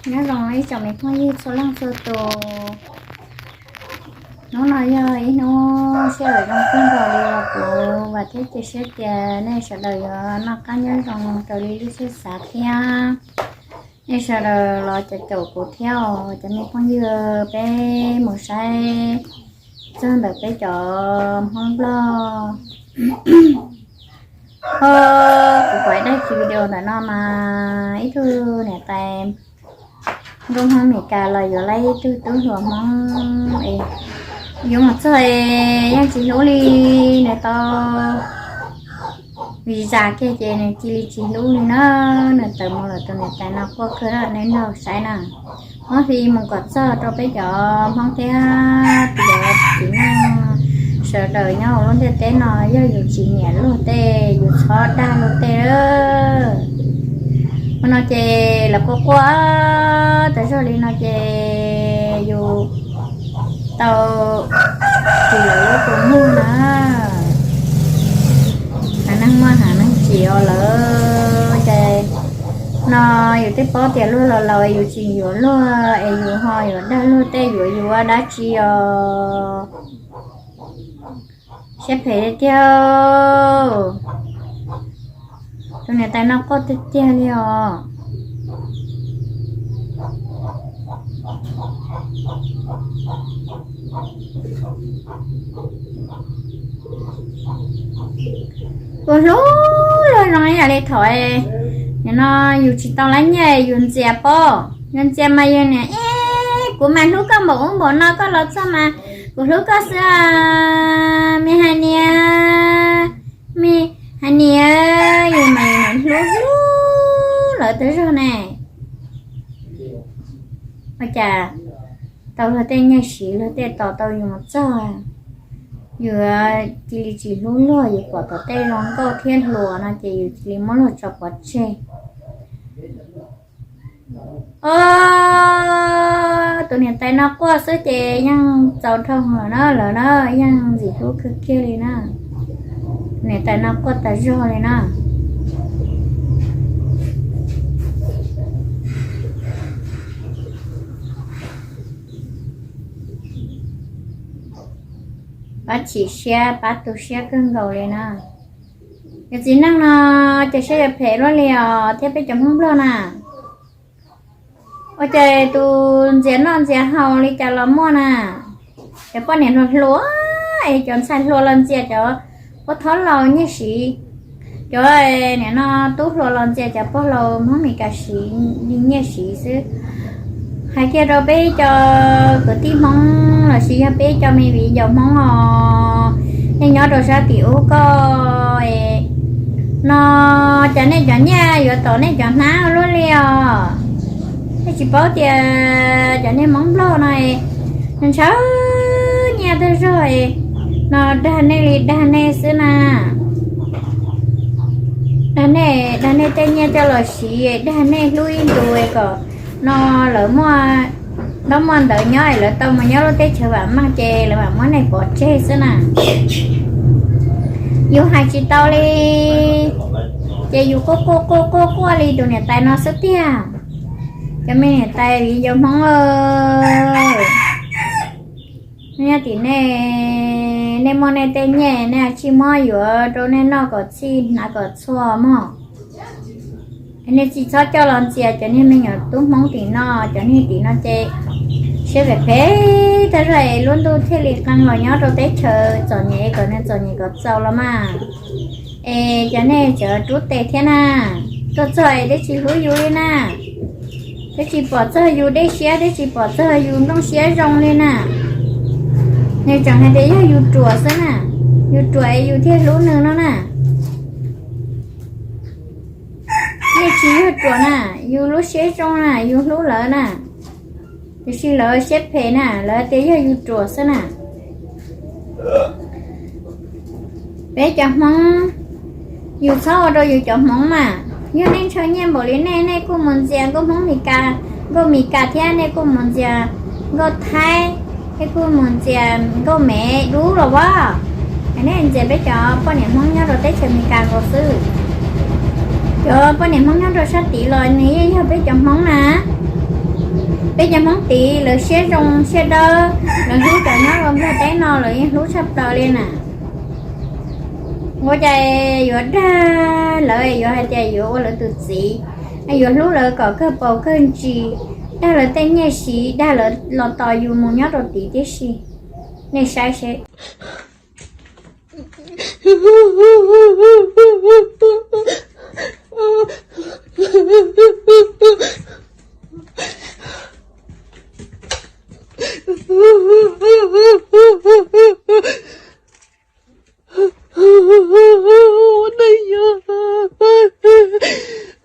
Nyob zoo ib tsoom me phooj ywg txhua leej txhua tus. Hnub no yog ib hnub sij hawm zoo kawg nkaus li uas kuv vam thiab cia siab tias nej sawv daws yuav noj qab nyob zoo raws li lub siab xav thiab. Nej sawv daws los caum caum kuv thiab os cov me phooj ywg, peb mus saib txog ntawm peb cov Hmoob Nplog. Ho kuv pom ib daim video ntawm no mas ib tug niam tais ntuj Hmoob Meskas los yuav laib ib tug tub hluas Hmoob es yuav mus txog es yeej tsis hlub li, nws tau visa kiag ces nws cia li tsis hlub li na. Nws tawm mus lawm, tus niam tais no quaj kawg na, nej nrog saib na. Muab hli mus kom txog rau peb cov Hmoob thiab cov txiv neej sawv daws nyob hauv lub ntiaj teb no, yog yus tsis nyiam luag tej yus txhob dag luag tej. Ua no ces lawv quaj quaj tas zog li no ces yus tau tsis lawv lub tus muag na. Haiv neeg muaj haiv neeg tsim os lawm ces no yus twb paub tias luag los laus yus tsis yuav luag es yus ho yuav dag luag tej yuav yus ua dab tsi os. Siab phem tiag tiag. Tus niam tais no quaj tiag tiag li os. Kuv hlub luag zoo ib yam li thaum nim no yus tsis tau lab nyiaj yus ntxias pob, yus ntxias mas yus niam, kuv mas hlub koj npaum ub npaum no, koj los txog mas kuv hlub koj xwb, me hais niam, me hais niam, yus mas yus niam hlub hlub lawv tas zog ne. Ua cas tau luag tej nyiaj siv luag tej tos tau yus mus txog, yus cia li tsis hlub luag, yus pom tom tej zoo nkauj thiab hluas no ces yus cia li muab luag tso pov tseg. Os, tus niam tais no quaj xwb ces yeej txaus dhau lawm na, lawv na yeej ntxim hlub kawg kiag li na. Niam tais no quaj tas zog li na. Pab chim siab pab tu siab kawg nkaus li na. Yog txiv neej no ces siab yuav phem luaj li os thiab peb cov Hmoob Nplog na. Ua cas tus ntxias noj ntxias haus li cas los muaj na. Cov poj niam hluas hluas es cov ntxhais hluas los ntxias cov poj thawj laus nyiaj siv. Cov nim no tub hluas los ntxias cov pog laus Hmoob Meskas siv li nyiaj siv xwb. Hais kiag rau peb cov kwv tij Hmoob lossis yog peb cov me viv ncaus Hmoob os, nej nyob rau sab tim ub ko no, cas nej cov nyiaj yuav tom nej cov hnab luaj li os. Nej tsis paub tias cov niag Hmoob Nplog no ntshaw nyiaj tag zog no, dag nej li dag nej xwb na. Dag nej, dag nej tej nyiaj coj los siv, dag nej hlub ib ntus kom no lawv muaj ntaub muaj ntawv nyob es lawv tau mus nyob lub teb chaws vam meej ces lawv mam muab nej pov tseg xwb na. Yus hais tsis tau li, ces yus quaj quaj quaj quaj quaj li tus niam tais no xwb tiag. Cov me niam tais viv ncaus Hmoob, nyob tim nej, nej muaj nej tej nyiaj nej cia li muab yuav rau nej noj kom txhij hnav kom txhua mog. Nej tsis txhob coj los ntxias cov niag me nyuam tub Hmoob tim no, cov niag tim no ces siab phem phem tag zog es lub ntuj thiaj li qee los nyob rau teb chaws txom nyem kom nws txom nyem kom txaus los mas. Es cov nej tseem rub tes thiab na, tuaj txog es twb tsis hlub yus li na, twb tsis pom txog yus dej siab, twb tsis pom txog yus nplooj siab zoo li na. Nws tseem hais tias yog yus ruam xwb na, yus ruam es yus thiaj hlub nws no na. Nej tsis yog ruam na, yus lub siab zoo na, yus hlub lawv na, tiam sis lawv siab phem na, lawv tias yog yus ruam xwb na. Peb cov Hmoob, yus txhob ua rau yus cov Hmoob mas. Yog nej ntshaw nyiaj npaum li nej, nej kuj mus ntxias nkauj Hmoob Mes Kas, nkauj Mes Kas thiab nej kuj mus ntxias nkauj Thaib, nej kuj mus ntxias nkauj Mev dub los as. Nej ntxias peb cov poj niam Hmoob nyob rau teb chaws Mes Kas nkaus xwb. Cov poj niam Hmoob nyob rau sab tid los nws yeej yog peb cov Hmoob na. Hmoob tid lawv siab zoo siab dawb, lawv hlub cov nyob rau nplog teb no lawv yeej hlub tshaj plaws li na. Ua cas yuav dag lawv, yuav hais tias yuav ua lawv tus txiv, yuav hlub lawv kom kawg paus kawg ntsis, dag lawv tej nyiaj siv, dag lawv los tos yus mus nyob rau tid tib si. Nej saib seb. Ua neej yog,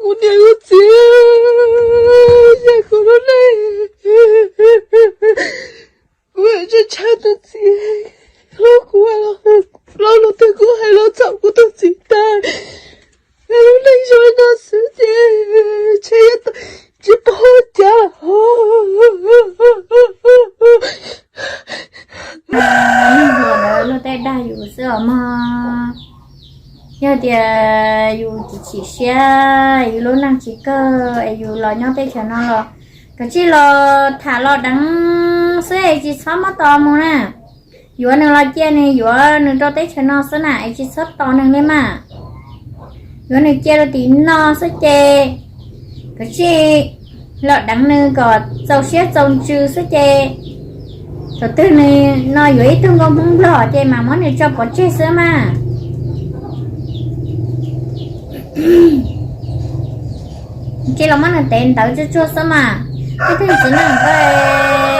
kuv niam kuv txiv, yog kuv lub neej, kuv tseem tshaib tus txiv hlub kuv, los lus twg kuv hais los txhaum kuv tus txiv tag. Lub neej zoo li no xwb ces ntshe yuav tsis pom cas. Luag tej dag yus xwb os mog. Yog tias yus tsis chim siab, yus lub neej tsis kawg es yus los nyob teb chaws no los kav tsij los tham los deev xwb es tsis txhob muab tos mus na. Yuav nws los cia nws yuav nws rau teb chaws no xwb na es tsis txhob tos nws li mas. Yuav nws cia rau tim no xwb ces kav tsij los deev nws kom txaus siab txaus ntsws xwb ces thaum twg nws no yuav ib tug nkauj Hmoob Nplog ces mam muab nws tso pov tseg xwb mas. Cia los muab nws tev ntawv tsuag tsuag xwb mas. Ib tug txiv neej ko,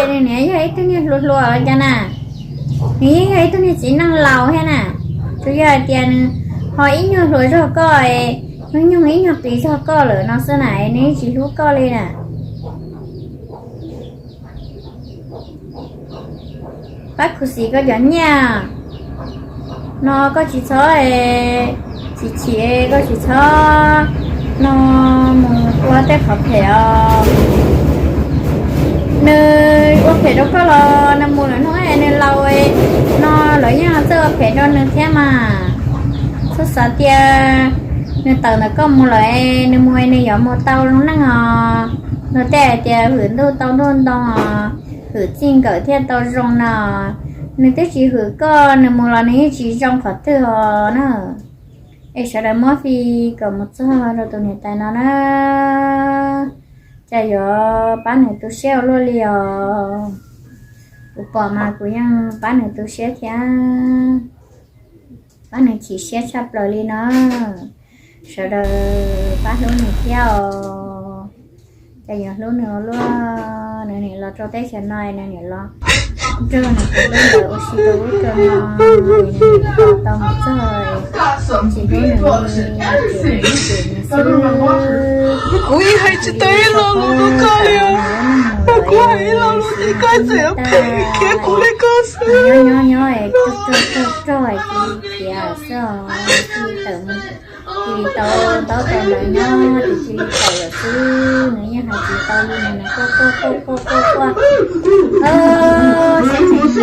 nws niam yog ib tug niag hluas hluas cas na, nws yeej yog ib tug niag txiv neej laus thiab na. Tsuas yog hais tias nws ho ib nyuag hluas zog koj, hnub nyoog ib nyuag qis zog koj lawm no xwb na, nws yeej tsis hlub koj li na. Pab khuv xim koj cov nyiaj no koj tsis txhob chim chim, koj tsis txhob no mus ua tej qhov phem os. Nws ua phem rau koj los nws mus lawm hnub nws laus no lawv yeej txawj ua phem rau nws thiab mas. Txhob xav tias nws tawm ntawm koj mus lawm nws mus nws yuav mus tau zoo neej os. Luag tej hais tias hwm ntuj tau ntuj ntoo os, hwm txij nkawm thiaj tau zoo no. Nws twb tsis hwm koj, nws mus los nws yeej tsis zoo qhov twg os na. Es sawv daws muab fi kom mus txog rau tus niam tais no na, cas yuav pab nws tu siab ua luaj li os. Kuv pom mas kuv yeej pab nws tu siab thiab, pab nws chim siab tshaj plaws li no. Sawv daws pab hlub nws thiab os. Cas yuav hlub nws ua luaj, nws niam los rau teb chaws no, nws niam los nrog nws tus hlub ntawd ua si rau ub rau no, nws niam los tau mus txog tsis hlub nws li, ces nws tus nws xwb. Kuv yeej hais tsis tau ib lo lus rau koj li os. Kuv hais ib lo lus ces koj txawm phem khiav kuv li koj xwb. Nyob nyob nyob es rog rog rog es cia li khiav xwb os, cia li tawm mus, cia li tau ntaub tau ntawv nyob ces cia li tawm lawm xwb. Nws yeej hais tsis tau li, nws quaj quaj quaj quaj quaj quaj. Saib nws,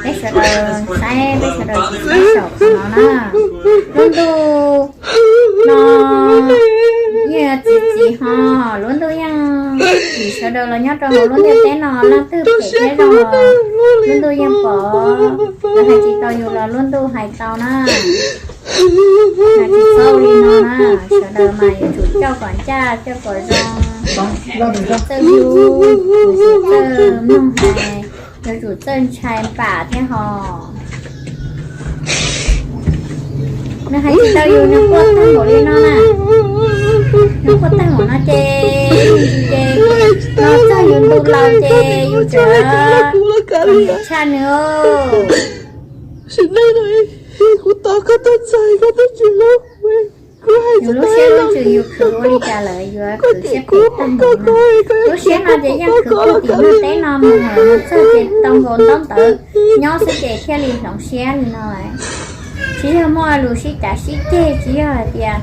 peb sawv daws saib, peb sawv daws tsis txhob xyaum qhov no na. Lub ntuj no yeej txiv txiv ho, lub ntuj yeej tsim sawv daws los nyob rau hauv lub ntiaj teb no, leej twg phem thiab zoo los lub ntuj yeej pom. Lawv hais tsis tau yus los lub ntuj hais tau na. Mas tsis txhob ua li no na, sawv daws mas yuav tsum coj kom ncaj coj kom zoo, yuav tsum txawj hlub, yuav tsum txawj mloog hais, yuav tsum txawj ntshai npam thiab ho. Nws hais tsis tau yus, nws quaj tag npaum li no na. Nws quaj tag npaum no ces, ces no txog yus ntu laus ces yus tseem tshaj nws. Kuv tos koj tuaj txog koj twb tsis hlub kuv. Yus lub siab lub ntsws yus khwv ua li cas lawm yuav khwv siab phem tag npaum no. Lub siab no ces yeej khwv puag tim ntiaj teb no mus, mus txog ces tau nkaus ntaub ntawv nyob xwb ces thiaj li hloov siab li no lawm. Tsis yog muaj lus sib cav sib ceg, tsis yog hais tias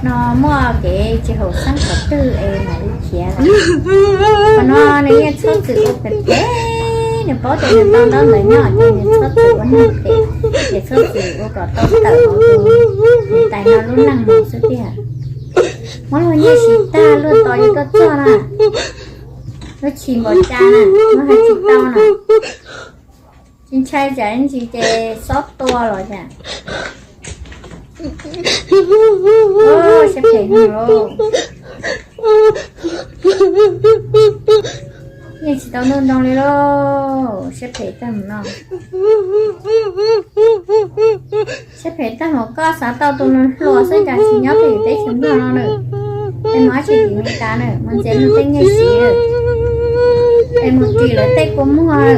no muaj kev tsis haum xeeb qhov twg es mam li khiav lawm. Qhov no nws yeej txhob txwm ua phem phem, nws paub tias nws tau ntaub ntawv nyob ces nws txhob txwm ua neeg phem, ces txhob txwm ua kom tau tawm hauv tus niam tais no lub neej mus xwb tiag. Muab luag nyiaj siv tag luag tos yus tuaj txog na. Luag chim npaum cas na, luag hais tsis tau na. Tsis ntshai tsam ntsis ces xob tua los cas. Siab phem heev lauj. Yeej tsis tau ntuj nroo li lauj, siab phem tag mus no. Siab phem tag mus, koj xav tau tus hluas xwb cas tsis nyob pem teb chaws Nplog no na. Es mus dab tsi tim Meskas na, mus ntxias luag tej nyiaj siv na, es mus ris lawv tej kua muag na.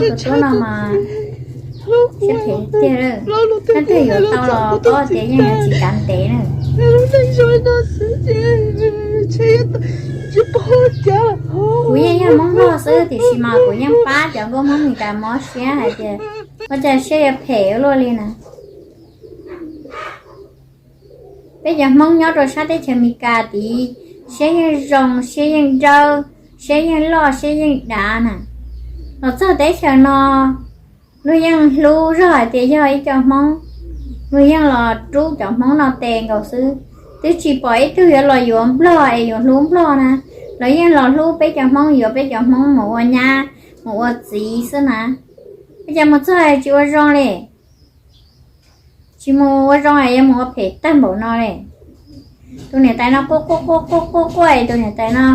Tus tub no mas siab phem tiag. Leej twg yuav tau los paub tias yeej yuav tsis kav ntev na. Kuv yeej yog Hmoob Nplog xwb tiam sis mas kuv yeej pab cov nkauj Hmoob Meskas mob siab hais tias ua cas siab yuav phem ua luaj li na. Peb cov Hmoob nyob rau sab teb chaws Amelikas tid, siab yeej zoo, siab yeej dawb, siab yeej loj, siab yeej dav na. Los txog teb chaws no, luag yeej hlub zog hais tias yog ib co Hmoob, luag yeej los rub cov Hmoob no tes nkaus xwb. Twb tsis pom ib tug yuav los yuav Nplog es yuav hlub Nplog na, lawv yeej los hlub peb cov Hmoob, yuav peb cov Hmoob mus ua nyab mus ua txiv xwb na. Ua cas mus txog tsis ua zoo li, tsis mus ua zoo es yuav mus ua phem tag npaum no li. Tus niam tais no quaj quaj quaj quaj quaj quaj, tus niam tais no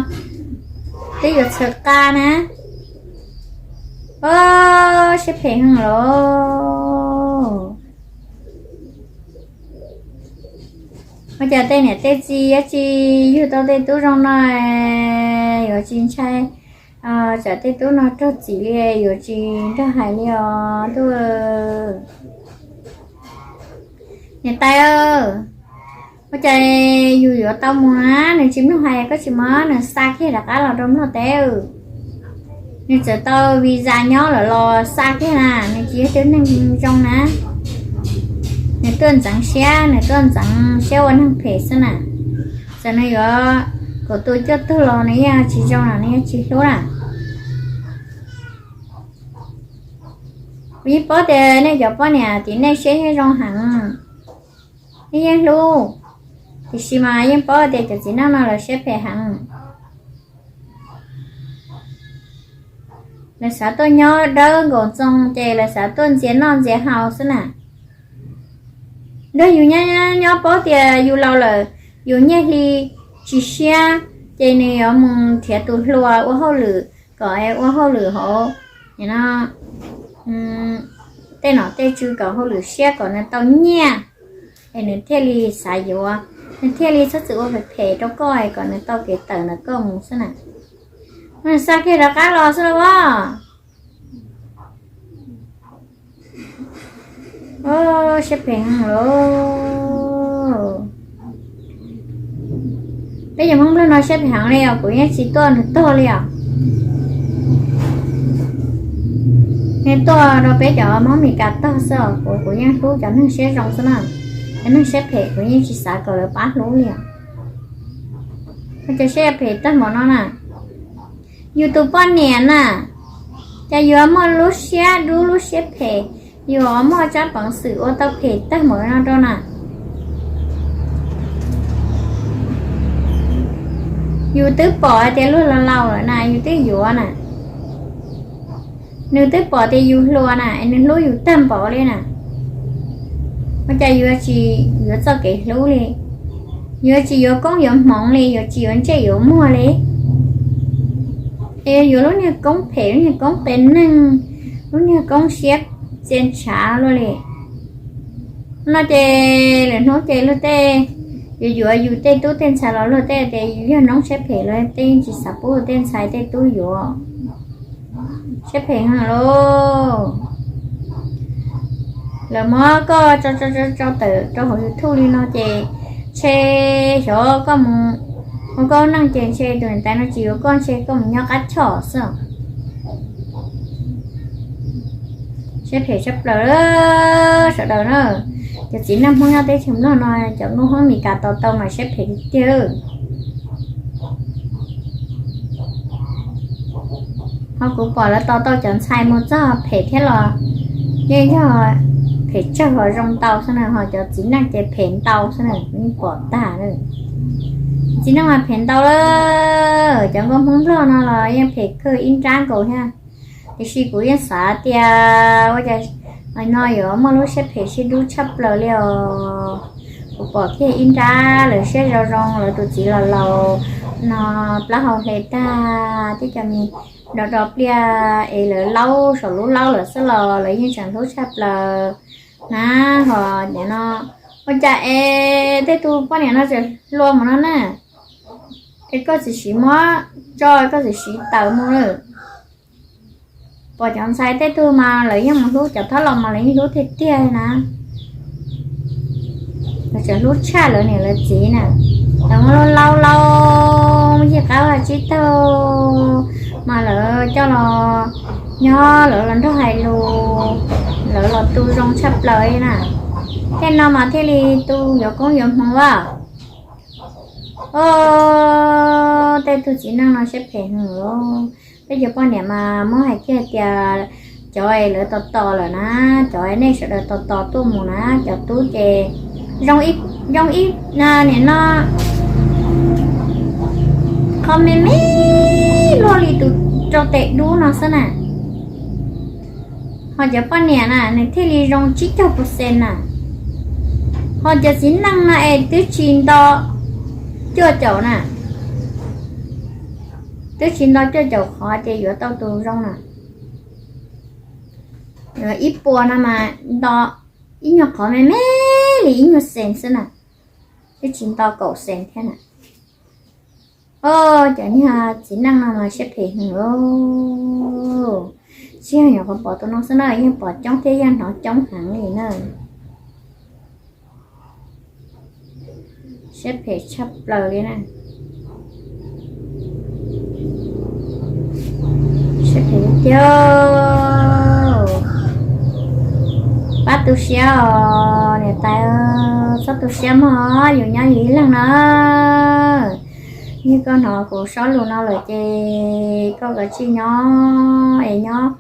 twb yuav txhaws qa na. Siab phem heev lauj. Ua cas tej niam tej txiv yuav tsis yug tau tej tub zoo no, yuav tsis ntshai tsam tej tub no raug txim li, yuav tsis nrog hais li os ntuj. Niam tais, ua cas yus yuav tau mus na, nws tsis mloog hais koj tsis mus, nws xa kiag rov qab los rau Nplog teb. Nws txawm tau visa nyob lawm los xa kiag na, nws tsis yog tib neeg zoo na. Nws tuaj ntxeev siab, nws tuaj ntxeev siab ua neeg phem xwb na. Txawm nws yuav kaum tus cuaj tug los nws yeej tsis zoo na, nws yeej tsis hlub na. Kuv yeej paub tias nej cov poj niam tim nej siab yeej zoo heev, nej yeej hlub, tiam sis mas yeej paub tias cov txiv neej no lawv siab phem heev. Lawv xav tuaj nyob dawb nkaus ntxoo ces lawv xav tuaj ntxias noj ntxias haus xwb na. Nrog yus nyob nyob paub tias yus laus lawm, yus nyiaj hli tsis siab, ces nws yuav mus nrhiav tus hluas ua hauj lwm kom ua hauj lwm hauv tej nom tej tswv kom hauj lwm siab kom nws tau nyiaj, es nws thiaj li xav yuav, nws thiaj li txhob txwm ua phem phem rau koj es kom nws tau kev tawm ntawm koj mus xwb na. Nws xa kiag rov qab los xwb los as. Siab phem heev lauj. Peb cov Hmoob Nplog no siab phem heev li os, kuv yeej tsis tuaj nws tog li os. Yeej tuaj rau peb cov Hmoob Meskas tog xwb os, kuv kuv yeej hlub cov neeg siab zoo xwb na. Cov neeg siab phem kuv yeej tsis xav kom lawv pab hlub li os. Ua cas siab phem tag npaum no na. Yus tus poj niam na, cas yuav muaj lub siab dub lub siab phem, yuav muaj tsab peev xwm ua tau phem tag npaum no rau na. Yus twb pom hais tias luag laus laus lawm na, yus twb yuav na. Nws twb pom tias yus hluas na, nws hlub yus tag npaum li na. Ua cas yuav tsis yuav txoj kev hlub li, yuav tsis yuav koob yuav hmoov li, yuav tsis yuav ntsej yuav muag li, es yuav lub niag koob phem, lub niag koob qias neeg, lub niag koob siab txia ntshav luaj li. No ces lwm hnub ces luag tej yuav yuav yus tej tub tej ntxhais los luag tej tias yus yog noob siab phem, luag tej yeej tsis xav pub luag tej ntxhais tej tub yuav. Siab phem heev lauj. Lawv muab koj tso tso tso tso tawm rau hauv YouTube li no ces ntshe xyov koj mus ua koj neej ces ntshe tus niam tais no tsis yuav koj, ntshe koj mus nyob qab choj xwb. Siab phem tshaj plaws sawv daws na. Cov txiv neej Hmoob nyob teb chaws Nplog no, cov nkauj Hmoob Meskas tos tau mas siab phem tiag tiag. Ho kuv pom lawv tos tau cov ntxhais mus txog phem thiab los yeej yog phem tsawg ho zoo ntau xwb na, ho cov txiv neej ces phem ntau xwb na, yeej pom tag. Txiv neej mas phem ntau lawm, cov nkauj Hmoob Nplog no los yeej phem kawg ib nrab nkaus thiab. Tiam sis kuv yeej xav tias ua cas no yuav muaj lub siab phem sib dub tshaj plaws li os. Kuv pom kiag ib nrab lawv siab zoo zoo, lawv tus txiv los laus no, plaub hau hle tag, tej cov me do do pliaj es lawv laub saum lub laub lawm xwb los lawv yeej tseem hlub tshaj plaws na. Ho nim no ua cas es tej tug poj niam no tseem hluas mus no na, es koj txiv siv muab tso, koj txiv siv tawm mus lawm. Pom cov ntxhais tej tug mas lawv yeej mus hlub, cov thab los mas lawv yeej hlub tiag tiag na. Lawv tseem hlub tshaj lawv niam lawv txiv na. Lawv muab laub laub yij qab vaj tsib taug mas lawv coj los nyob, lawv los nrog hais lus, lawv los tu zoo tshaj plaws li na. Tej no mas thiaj li tu yuav koob yuav hmoov as. Os, tej tug txiv neej no siab phem heev lawm. Peb cov poj niam mas muab hais kiag tias cov es lawv tos tos lawm na, cov es nej sawv daws tos tos tuaj mus na, cov tub ces zoo ib, zoo ib, nim no qhov me me luaj li tus rau tes dub no xwb na. Ho cov poj niam na nws thiaj li zoo tsib caug percent na. Ho cov txiv neej no es twb tsis nto cuaj caum na, twb tsis nto cuaj caum qhov ces yuav tau tus zoo na. Ib puas no mas nto ib nyuag qhov me me li ib nyuag xees xwb na, twb tsis nto kaum xees thiab na. Os, cov niag txiv neej no mas siab phem heev lawm. Tsis yog nyuam qhuav pom tus no xwb na, yeej pom coob thiab yeej hnov coob heev li na. Siab phem tshaj plaws li na. Siab phem tiag. Pab tu siab os niam tais, txhob tu siab mog, yus nyob yus ib leeg na. Yog koj hnov kuv sob lus no lawm ces koj kav tsij nyob es nyob,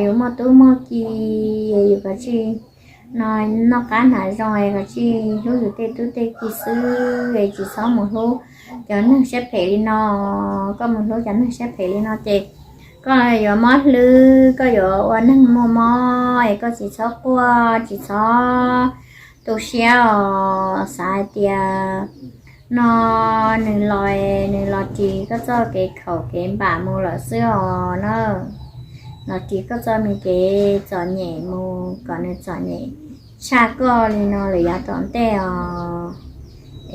yus muaj tub muaj ki, yus kav tsij no noj qab hnav zoo es kav tsij hlub yus tej tub tej ki xwb es tsis txhob mus hlub cov neeg siab phem li no. Koj mus hlub cov neeg siab phem li no ces koj yuav mob hlwb, koj yuav ua neeg muaj mob es koj tsis txhob quaj tsis txhob tu siab os. Xav hais tias no nws los, nws los ris koj txoj kev khaum kev npam mus lawm xwb os na. Los ris koj txoj me kev txom nyem mus kom nws txom nyem tshaj koj li no lawm yav tom ntej os.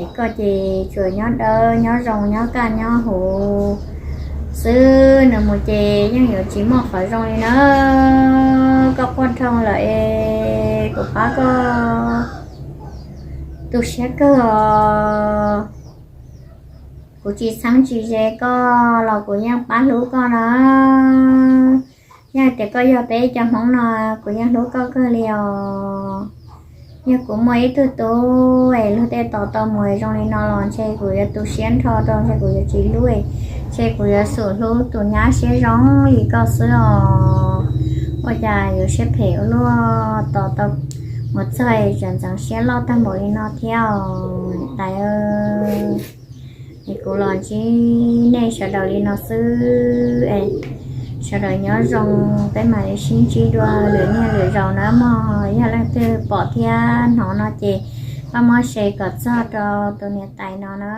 Es koj ces tsuas nyob dawb nyob zoo nyob kaj nyob huv xwb, nws mus ces yeej yuav tsis muaj qhov zoo li na. Koj quaj dhau lawm es kuv pab koj tu siab kawg os. Kuv tsis txheeb tsis ze koj los kuv yeej pab hlub koj na. Yog tias koj yog peb cov Hmoob no, kuv yeej hlub koj kawg li os. Yog kuv muaj ib tug tub es luag tej tos tau mus zoo li no los ntshe kuv yuav tu siab nrho rau, ntshe kuv yuav tsis hlub, ntshe kuv yuav xub hlub tus nyab siab zoo li koj xwb os. Ua cas yuav siab phem ua luaj, tos tau mus txog es tseem ntxeev siab loj tag npaum li no thiab os tais. Es kuv los ntsib nej sawv daws li no xwb es sawv daws nyob zoo, peb mam li sib ntsib dua lwm niaj lwm zaus na mog. Yog leej twg pom thiab hnov no ces pab muab share kom txog rau tus niam tais no na.